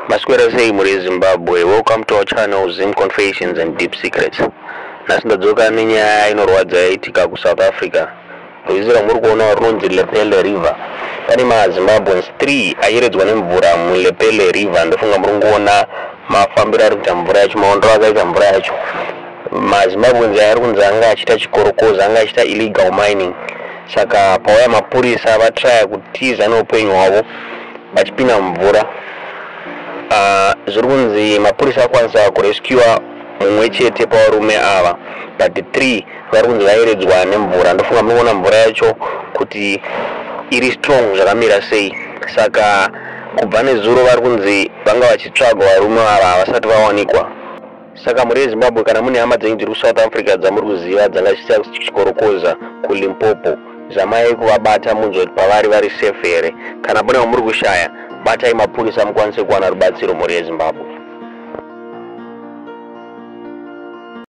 Maswera sei mhuri yeZimbabwe, welcome to our channel Zim Confessions and Deep Secrets. Nhasi ndadzoka nenyaya inorwadza yaitika kuSouth Africa. Rwizi rwamuri kuona runonzi Lepelle River. Pane maZimbabweans 3 ayeredzwa nemvura muLepelle River. Ndofunga muri kungoona mafambiro ari kuita mvura yacho, maondero akaita mvura yacho. MaZimbabweans aya ari kunzi anga achiita chikorokoza, anga achiita illegal mining. Saka pauya mapurisa vatraya kutiza neupenyu hwavo vachipinda mumvura. Zviri kunzi mapurisa akwanisa kurescua mumwe chete pavarume ava, but 3 vari kunzi vayeredzwa nemvura. Ndofunga muri kuona mvura yacho kuti iri strong zvakamira sei. Saka kubva nezuro vari kunzi vanga vachitsvagwa varume ava, havasati vawanikwa. Saka mhuri yeZimbabwe, kana mune hama dzenyu dziri kuSouth Africa dzamuri kuziva dzanga dzichiita chikorokoza kuLimpopo, zamai kuvabata munzwe kuti pavari vari safe here. Kana pane vamuri kushaya, batai mapurisa mukwanise kuwana rubatsiro, mhuri yeZimbabwe.